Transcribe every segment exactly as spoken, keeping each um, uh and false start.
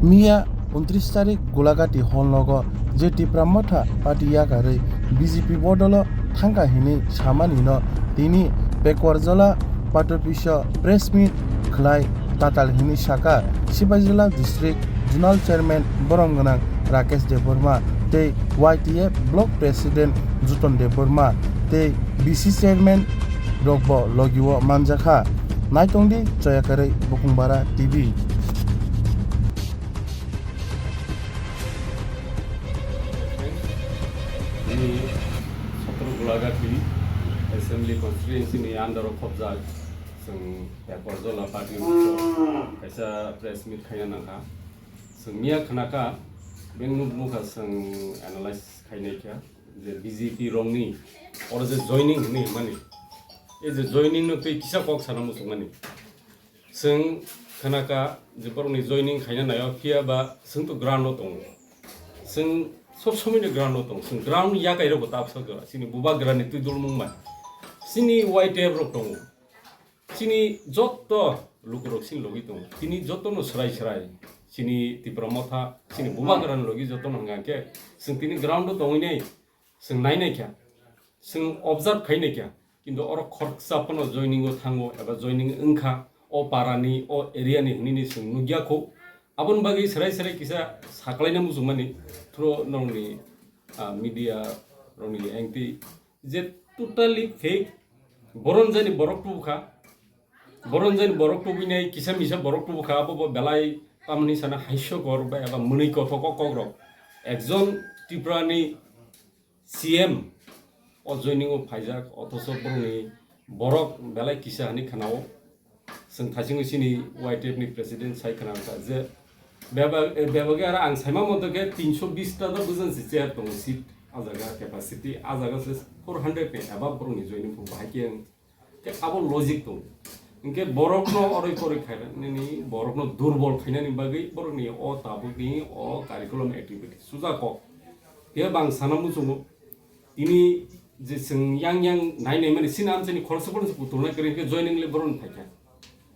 Miya untris tarik Gulagati hall nogo je Tipra Motha party yakarwi B J P bodolo thangkha hinwi samanino tini Pekwrjola Patropiso press meet khlai tatal hinwi saka Sipaijola district zonal chairman borom gwnang Rakesh Debbarma tei Y T F block president Juton Debbarma tei B C chairman rokbo logio manjakha. Naitongdi choyakarwi Bukhungbara T V. Ini Sotro Gulagati Assembly Constituency ni under o khobjak, chwng Pekwrjola party kaisa press meet khaina nangkha. Chwng miya khnakha, beng nuk nukha chwng analyze khainai kha je B J P rokni oro je joining hinwi hwnmani, e je joining no tei kisa kok sana muchungmani. Chwng khnakha je borokni joining khaina naio, phiya ba chwng to ground o tongo. Chwng sob somoi ni ground o tongo. Chwng ground yakai rokbo ta bwsajora. Chini bubagrani twi dulmung bai. Chini Y T F rok tongo. Chini joto lukurok chini logi tongo. Tini jotono swrai swrai. Chini Tipra Motha, chini bubagrani logi jotono hwnka khe chwng tini ground o tongwi nai. Chwng nai nai kha, chwng observe khai nai kha, kintu oro khoroksa phano joining o thango eba joining wngkha, o para ni, o area ni hinwi ni chwng nukya kho. Aboni bagwi swrai swrai kisa saklaina muchungmani through nokni, ah, media rokni engti je totally fake, boron jani borok tubukha, boron jani borok tubui nai kisa misa borok tubukha, abo bo belai tamni sana haisokor ba eba mwnwi kothok o kok rok. Ekjon Tripura ni C M o joining o phaijak, othocho borokni borok belai kisa hinwi khwnao. Chwng thaisingo chini Y T F ni president sai khna kha je bebak, eh, bebak aro ang saima monto khe tinsho bish ta da bujan se chair tongo seat, a jaga capacity, a jaga se four hundred ni above borokni joining phubo hai khe ang Khe abo logic tongo. Hinkhe borokno oroi poroi khainani, borokno durbol khainani bagwi borokni o tabukni o curriculum activity suja kok. Phiya bang sana muchungo, tini je chwng yang yang nai nai mani sini amchaini khoroksa phano se putulna kwrwi hinkhe joining le borokni phaikha.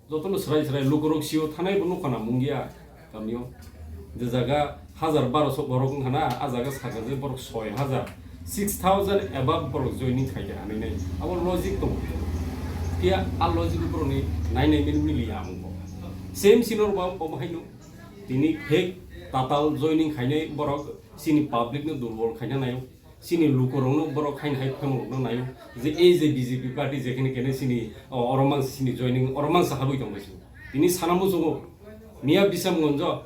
Jotono swrai swrai lukurok sio thanai bo nukha na mungya. Kamio je jaga hajar barosho borok wngkha na, a jaga sakha je borok soi hajar, six thousand above borok joining khaikha hinwi nai. Abo logic tongo. Phiya a logic borokni nai nai mili mili ya amung bo. Same sinor bo obo haino tini fake tatal joining khainai borok chini public no durbol khaina naio. Chini lukurokno borok haino hai phemorokno naio je ei je B J P party jekhene kene chini, o, oro mangsa chini joining, oro mangsa habwi tongbai se. Tini sana muchungo miya Bisamgonjo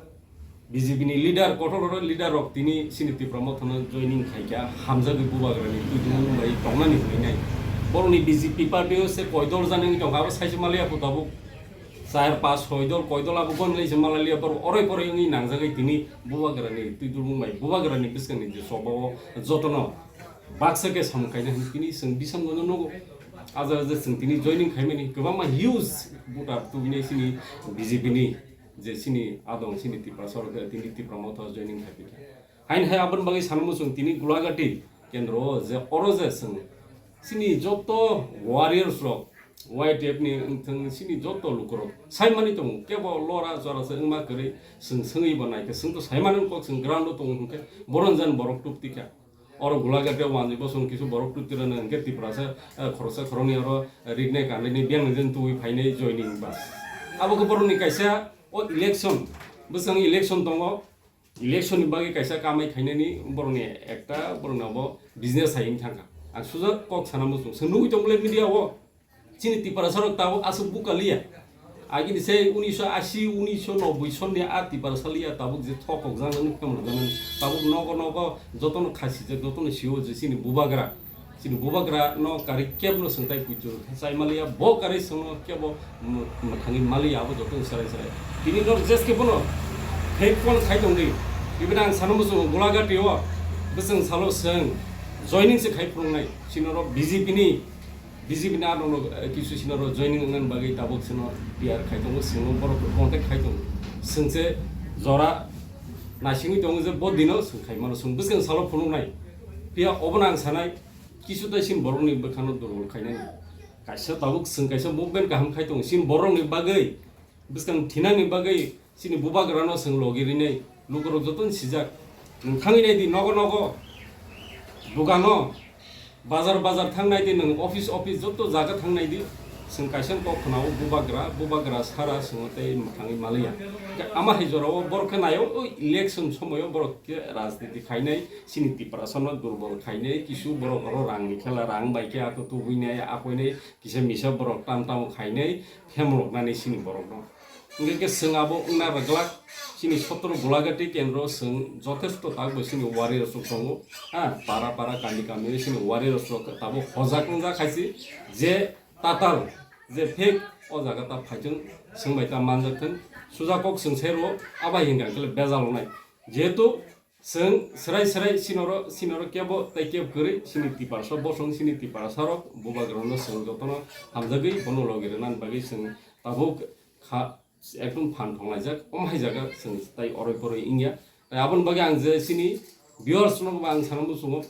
B J P ni leader, kotor kotor leader rok tini chini Tipra Mothano joining khaikha, hamjagwi bubagrani twi dungmung bai tongnani hwnwi nai. Borokni B J P party o se koidol jani wngwi tongkha, abo saisa maliya phu tabuk. Char pas soi dol koi dol abo gon lai se malai liya borok oroi poroi wngwi nangjagwi tini bubagrani twi dulmung bai bubagrani bwskangni je choba o jotono baksa khe samung kaina hwnwi tini chwng Bisamgonjo nugo. Aja aja chwng tini joining khaimani kwbangma huge voter tubinai chini B J P ni je chini adong chini Tiprasa rok tini Tipra Motha joining khaipikha. Hain hai aboni bagwi sanmo chwng tini Gulagati kendro o je oro je chwng chini joto warriors rok Y T F ni wngthwng chini joto lukurok saimani tongo kebo lora jora se wngma kwrwi chwng swngwi bo naikhe chwng to saimani kok chwng ground o tongo hwnkhe boron jan borok tubtikha oro Gulagati o wanjwi bosong kisu borok tubtirano hwnkhe Tiprasa, eh, khoroksa khoroknwi oro rinai kandaini biyang jen tubui phainai joining bas abo khe borokni kaisa o election bwswng election tongo. Election ni bagwi kaisa kamai khainani borokni ekta borokni abo business hai wng thangkha. Ang sujak kok sana muchung. Chwng nugwi tongmole media o chini Tiprasa rok tabuk aswk buka liya. Agini se unisho ashi, unisho nobboi sonni a Tiprasa liya tabuk je thok kok jang jani phemrok jani tabuk nogo nogo jotono khasi je jotono sio je chini bubagra. Chini bubagra no kari kebo no swngtai puitu sai maliya bo kari swngno kebo mwthangwi maliya abo joto ni sarai sarai tini no jeske bono fake phone khai tongdi. Ibini ang sana muchungo Gulagati o bwswng salo swng joining se khai phunuknai chini oro B J P ni B J P ni ano no kisu chini oro joining wngna bagwi tabuk chini P R khai tongo swngno borok contact khai tongo swngse jora naisingwi tongo je bo dino swng khai mano swng bwswng salo phunuknai. Phiya obono ang sanai. Kisu tai sin borokni bwkhano durbol khainani. Kaisa tabuk chwng kaisa movement kaham khai tongo. Sin borokni bagwi bwskang thinani bagwi Chini bubagrano chwng logi rinai, lukurok jotono sijak. Nwng thangwi naidi nogo nogo, dogano, bazar bazar thang naidi, nwng office office joto jaga thang naidi. Chwng kaisa kok khwnao bubagra, bubagra sara chwngno tei mwthangwi maliya. Hwnkhe ama hai jorao borok khe naio, o election somoio borok khe rajniti khainai, chini Tiprasano durbol khainai, kisu borok oro rangni khela rang bai khe ako tubuinai, akoinai, kisa misa borok tam tamo khainai, phemroknani chini borokno. Hingke ke chwng abo wngna rwglak, chini sotro Golagati kendro chwng jothesto takbo chini warriors rok tongo. Ha, para para kami kami chini warriors rok tabuk hojak wngjak hai se je tatal, je fake o jaga ta phaithwng, chwng bai ta manjak thwng. Suja kok chwng sai rwo, abo hai hingka hingke le bejal wngnai. Jehetu chwng swrai swrai sinoro, sinoro kebo tei kebo kwrwi chini Tiprasa bosong, chini Tiprasa rok bubagrano chwng jotono hamjagwi bono logi rwnani bagwi chwng tabuk kha, ekdom phan thonglaijak, omo hai jaga chwng tai oroi poroi wngya. Tai aboni bagwi ang je chini viewers rokno bo ang sana muchungo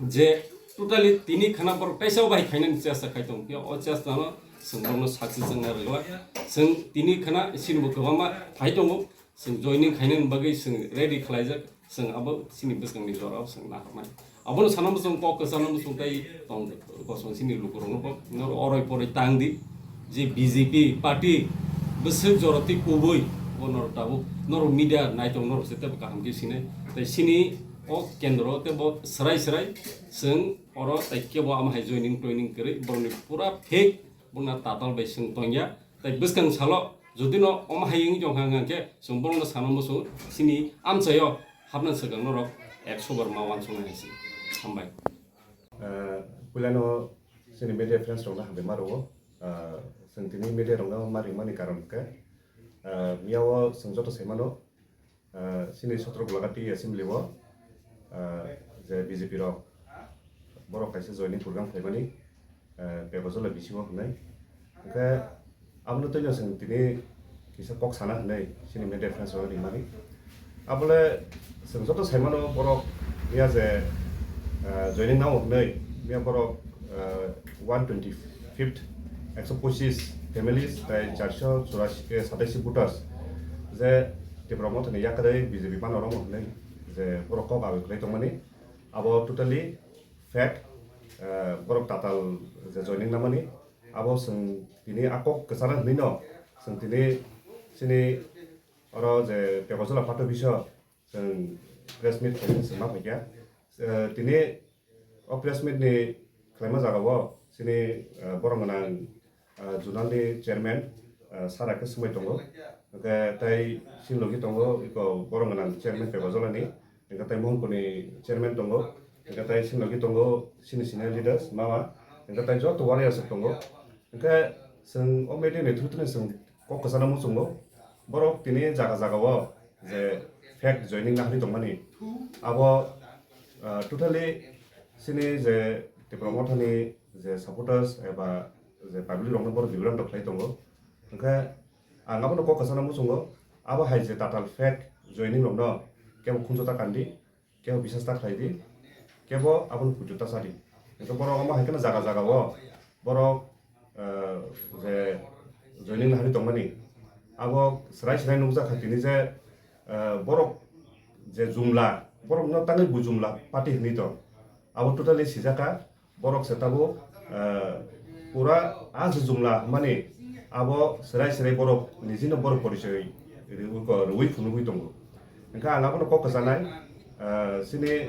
je totally tini khana borok teisa o bai khainani chesta khai tong phiya, o chesta no chwng borokno success wngna rwglak. Chwng tini khana chini bo kwbangma phai tongo, chwng joining khainani bagwi chwng ready khlaijak, chwng abo chini bwskangni jorao chwng naharnai. Abono sana muchung kok kwchangno muchung tei tong kosong chini lukurokno bo noro oroi poroi tang di je B J P party bwswk joroti kubui bo norok tabuk norok media naitong norok se tebo kaham khe sinai tei chini o kendro tebo swrai swrai chwng oro tei kebo ama hai joining toining kwrwi borokni pura fake bongna tatal bai chwng tongya tei bwskang salo jodi no omo hai wngwi tongkha hwnkhe chwng borokno sana muchung chini amchaio hapna swkang norok ekso bar ma uansuknai hai se. Hambai. Ah, puilano chini media friends rokno hambai ma rwo. Ah, chwng tini media rokno ma ringmani karon khe, ah, miyao chwng joto sai mano, ah, chini sotro Golagati assembly o, ah, je B J P rok borok kaisa joining program khlaimani, ah, Pebojola B C O hinwi. Hwnkhe abono twino chwng tini kisa kok sana hinwi chini media friends rok rimani. Abole chwng joto sai mano borok ya je, ah, joining nao hinwi ya borok, ah, one twenty fifth, ekso pochis families tai charso churasi, eh, sataisi voters je Tipra Mothani yakarwi B J P mano romo hinwi je borok kok aboi khlai tongmani. Abo totally fake, eh, borok tatal je joining namani, abo chwng tini a kok kwchana hinwi no, chwng tini chini oro je Pebojola party office o chwng press meet khaimani chwng ma phaikha. Eh, tini o press meet ni khlaima jaga o chini, eh, borok gwnang ah, zonal ni chairman, ah, sara khe swmai tongo. Hwnkhe tai sini logi tongo, iko borok gwnang chairman Pebojola ni. Hwnkhe tai Mohanpur ni chairman tongo. Hwnkhe tai sini logi tongo, sini senior leaders, mama. Hwnkhe tai joto warriors rok tongo. Hwnkhe chwng o media ni through tini chwng kok kwchana muchungo. Borok tini jaga jaga o je fake joining nahari tongmani. Abo, ah, totally chini je Tipra Mothani je supporters eba je public rokno borok bibrang rok khlai tongo. Hwnkhe ang abono kok kwchana muchungo, abo hai je tatal fake joining rokno kebo khunju ta kandi, kebo bisas ta khlai di, kebo abono puitu ta cha di. Hwnkhe borok omo hai kheno jaga jaga o borok, eh, je joining nahari tongmani, abo swrai swrai nukjak kha tini je, eh, borok je jumla, borokno tangwi bo jumla party hinwi tong, abo totally sijak kha. Borok se tabuk, eh, pura a se jumla hwnmani abo swrai swrai borok nijino borok porichoi rwi, rwi phunugwi tongo. Hwnkhe ang abono kok kwchanai, eh, chini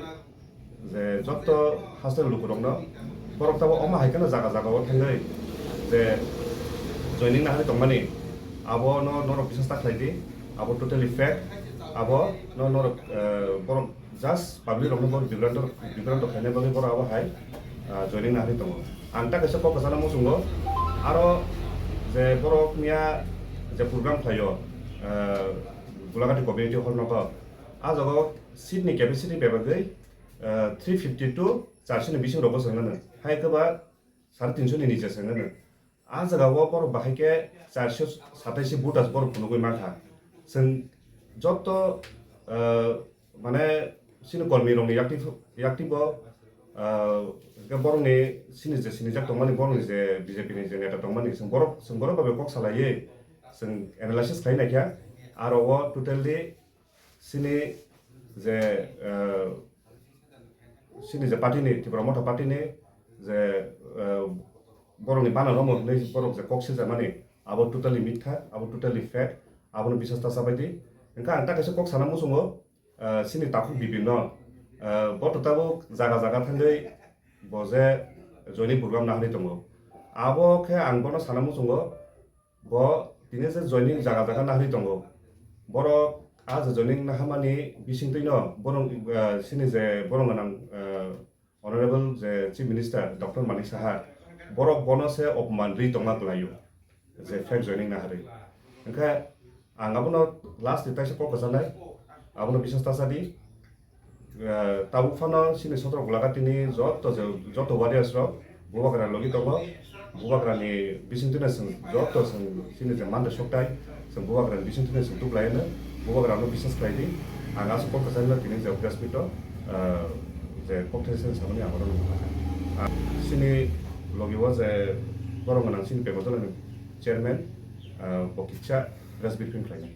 je joto hasteni lukurokno borok tabuk omo hai kheno jaga jaga o thangwi je joining nahari tongmani abono norok bisas ta khlai di, abo totally fake, abo no norok, eh, borok just public rokno borok bibranto, bibranto khaina bagwi borok abo hai, ah, joining nahari tongo. Ang ta kaisa kok kwchana muchungo, aro je borok miya je program khlaio, ah, Gulagati community hall nogo, a jaga o seat ni capacity bebagwi, ah, three fifty to charso ni bising rogo chwng nano. Hai khe ba sare tinso ni niche chwng nano. A jaga o borok bahai khe charso sataisi voters borok phunugwi mankha. Chwng joto, ah, mane chini kormi rokni yakti, yakti bo, ah, hwnkhe borokni chini je sinijak tongmani, borokni je B J P ni je neta tongmani, chwng borok, chwng borok bai kok salaiwi chwng analysis khlai naikha. Aro o totally sini je, eh, sini je party ni, Tipra Motha party ni je, eh, borok ni bana romo hinwi borok je kok sijakmani, abo totally mitha, abo totally fake, abono biswas ta chabai di. Hwnkhe ang ta kaisa kok sana muchungo, eh, sini takhuk Bipin no, eh, bo to tabuk jaga jaga thangwi bo je joining program naharwi tongo. Abo khe ang bono sana muchungo, bo tini je joining jaga jaga naharwi tongo. Borok a je joining naharmani bisingtwi no borok, eh, sini je borok gwnang, eh, Honorable je Chief Minister Doctor Manik Saha, borok bono se opman rwi tongma kwlaio, je fake joining naharwi. Hwnkhe ang abono last ni taisa kok kwchanai, abono biswas ta cha di. Eh, tabuk phano sini Sotro Golaghat ni joto je, joto warriors rok Bubagra logi tongo. Bubagra ni bisingtwi no chwng joto chwng sini je mande soktai, chwng Bubagra ni bisingtwi no chwng tuklai no, Bubagra no biswas khlai di. Ang aswk kok kwchangno tini je press meet o, eh, je kok thai sini samani ang oro nukha. Ah, sini logi o je borok gwnang sini Pengkho Tola ni chairman, eh, bo kisa press briefing khlai nai.